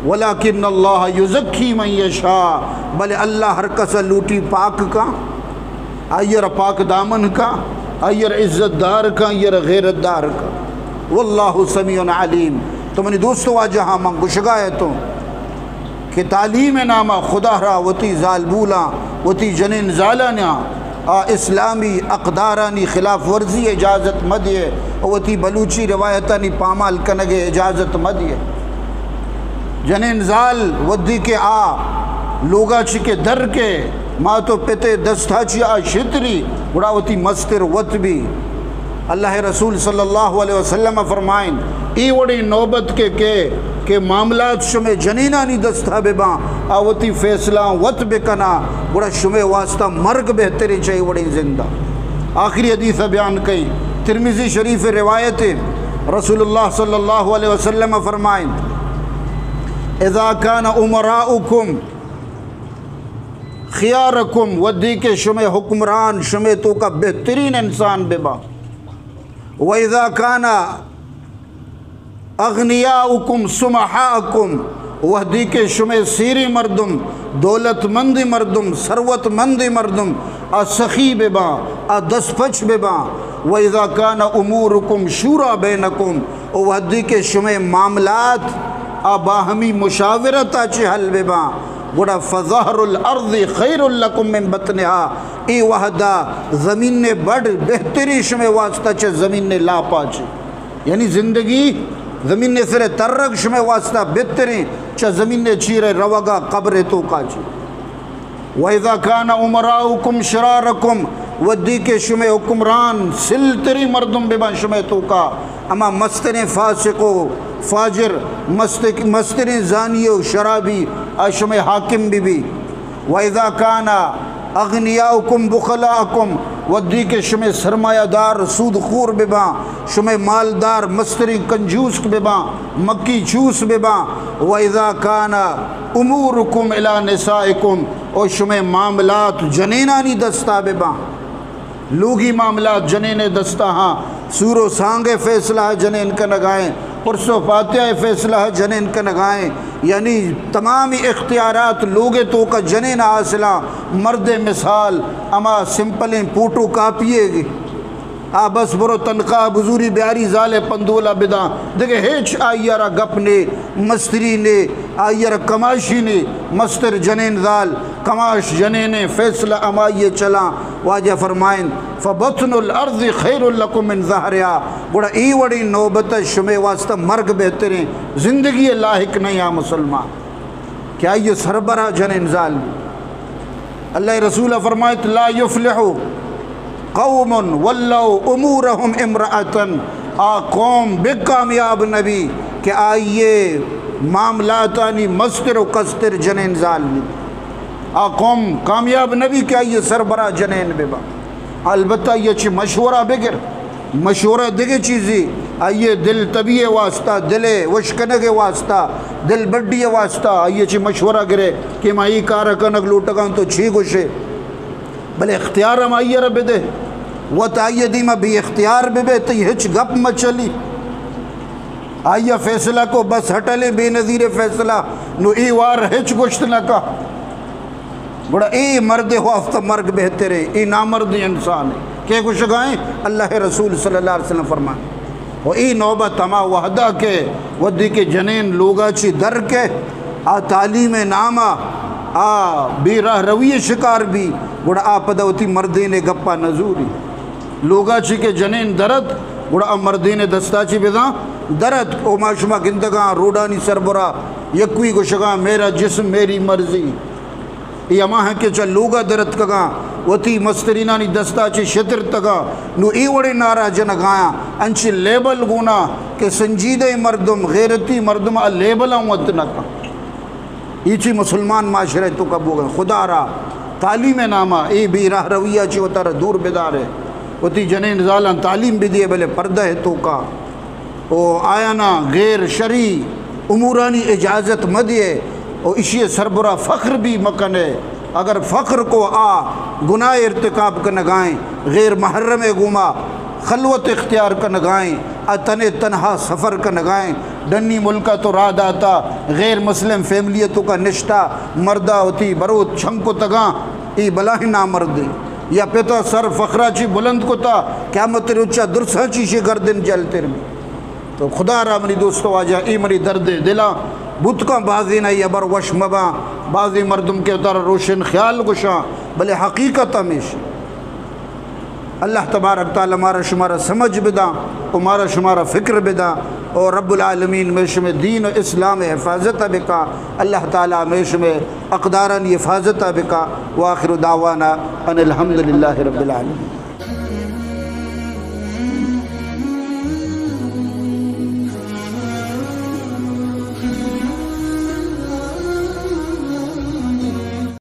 ولکن اللہ یزکی من یشاء، بلے اللہ ہر کس ءَ لوٹی پاک کاں، آئی ءَ را پاک دامن کاں، آئی ءَ را عزت دار کاں، آئی ءَ را غیرت دار کاں۔ واللہ سمیع علیم۔ تو منی دوست واجہاں، من گشگا اتوں کہ تعلیم ءِ ناما خدا را وتی زالبولاں، وتی جنین زالاناں آ اسلامی اقدارانی خلاف ورزی ءِ اجازت مہ دیئے، وتی بلوچی روایتانی پامال کنگ ءِ اجازت مہ دیئے۔ جنین زال وھدی کہ آ لوگا چہ کہ در کے، مات و پت ءِ دستا چہ آ شتری، گڑا وتی مستر وت بی۔ اللہ ءِ رسول صلی اللہ علیہ وسلم فرمائن، اے وڑیں نوبت کہ کئے کہ معاملات شمے جنینانی دستا بباں، آ وتی فیصلہ وت بکناں، گڑا شمے واسطہ مرگ بہتریں چہ اے وڑیں زندا۔ آخری حدیث بیان کئیں، ترمذی شریف روایت، رسول اللہ صلی اللہ علیہ وسلم فرمائن، اذا کان امراؤکم خیارکم، وھدی کہ شمے حکمران شمے توکا بہترین انسان بباں، و اذا کان اغنیاؤکم سمحاءکم، وھدی کہ شمے سیریں مردم، دولت مندیں مردم، ثروت مندیں مردم آ سخی بباں، آ دست پچ بباں، و اذا کان امورکم شورا بینکم، و وھدی کہ شمے معاملات آ باہمی مشاورتا چہ حل بباں، گڑا فظہر الارض خیر لکم من بطنها، اے وھدا زمین ءِ بڈ بہتریں شمے واسطہ چہ زمین ءِ لاپا چہ۔ یعنی زندگی زمین ءِ سر ءَ ترگ شمے واسطہ بہتریں چہ زمین ءِ چیر ءَ روگا قبر ءِ توکا چہ۔ و اذا کان امراؤکم شرارکم، وھدی کہ شمے حکمران سل تریں مردم بباں شمے توکا، ہما مستریں فاسق و فاجر، مست-، مستریں زانی و شرابی آ شمے حاکم ببی۔ و اذا کان اغنیاؤکم بخلاءکم، وھدی کہ شمے سرمایہ دار سود خور بباں، شمے مالدار مستریں کنجوسک بباں، مکی چوس بباں، و اذا کان امورکم الی نسائکم، و شمے معاملات جنینانی دستا بباں۔ لوگی معاملات جنین ءِ دستا ہاں، سور و سانگ ءِ فیصلہ جنین کنگائیں، پرس و پاتیا ءِ فیصلہ جنین کنگائیں، یعنی تمامی اختیارات لوگ ءِ توکا جنین حاصلاں۔ مرد ءِ مثال ہما سمپلیں فوٹو کاپی ءِ گی، آ بس برو تنخواہ بزوری بیاری زال ءِ پندولا بداں، دگہ ہچ آئی ءَ را گپ نے، مستری نے، آئی ءَ را کماشی نے، مستر جنین زال۔ کماش جنین فیصلہ ہمائی چلاں۔ واجہ فرمائیں، فبطن الارض خیر لکم من ظہرہا، گڑا ای وڑیں نوبت شمے واسطہ مرگ بہتریں، زندگی لائق نہیں آ مسلمان کہ آئی سربراہ جنین زال بی۔ اللہ رسول فرمائیت، لا یفلح قوم ولوا امورهم امرأة، آ قوم بے کامیاب نبی کہ آئیے معاملاتانی مستر و کستر جنین زال بی۔ آ قوم کامیاب نبی کہ آئیے سربراہ جنین ببا۔ البتہ آئیے چی مشورہ بگر، مشورہ دگہ چیزی، آئیے دل طبیعی واسطہ، دل وشکنگ واسطہ، دل بڈی واسطہ آئیے چی مشورہ گرے کہ ما ای کار کنگ لوٹگاں تو چی گوشے۔ بلے اختیار ہم آئی ء را بدے، وت آئی ء دیما بے اختیار بہ بے، تئی ہچ گپ مہ چلی۔ آئی ء فیصلہ کو، بس ہٹلے بے نظیر فیصلہ، نو اے وار ہچ گوشت نہ کا۔ گڑا اے مرد واسطہ مرگ بہتر ہے، اے نامردیں انسان ہے۔ کہ گوشگائیں اللہ رسول صلی اللہ علیہ وسلم فرمان۔ و ای نوبت ہما وہدا کہ وھدے کہ جنین لوگا چی در کہ آ تعلیم ناما آ بے راہ روی شکار بی، گڑا آ پدا وتی مردین گپا نزوری۔ لوگا چی کہ جنین درت، گڑا آ مردین دستا چی بزاں درت۔ او ما شما گندگاں روڈانی سربرا یکوی گوشگاں میرا جسم میری مرضی۔ اے ہما ہیں کہ چہ لوگا درتکگاں، وتی مسترینانی دستا چہ شترتگاں، نو اے وڑیں نعرہ جنگایاں، انچیں لیبل گونا کہ سنجیدہ مردم، غیرتی مردم آ لیبلاں وت نہ کن۔ اے چی مسلمان معاشرہ توکا بوگا، خدا را تعلیم ناما اے بے راہ رویہ چی وتارا دور بدارے، وتی جنین زالاں تعلیم بدیے، بلے پردہ توکا۔ و آیانا غیر شرعی امورانی اجازت مدیے و اشی سربرا فخر بھی مکنے۔ اگر فخر کو آ گناہ ارتکاب کنگائیں، غیر محرم گوما خلوت اختیار کنگائیں، آ تنے تنہا سفر کنگائیں، ڈنی ملکا تو راہ داتا، غیر مسلم فیملی توکا نشتا، مردا وتی بروت چھنکو تگاں، ای بلاہیں نامردے۔ یا پتا سر فخرا چی بلند کتا، قیامت روچا درساں چی شی گردن جل تر بی۔ تو خدا را منی دوست و واجہ، اے منی درد دلاں بوتکاں، بازین ای ابر وش مباں، بازی مردم کہ وتارا روشن خیال گوشاں، بلے حقیقت ہمیش۔ اللہ تبارک تعالی مارا شمارا سمجھ بداں و مارا شمارا فکر بداں، او رب العالمین میں شمے دین و اسلام حفاظت بکا، اللہ تعالی میں شمے اقدارانی حفاظت بکا۔ وآخر دعوانا ان الحمد للہ رب العالمین۔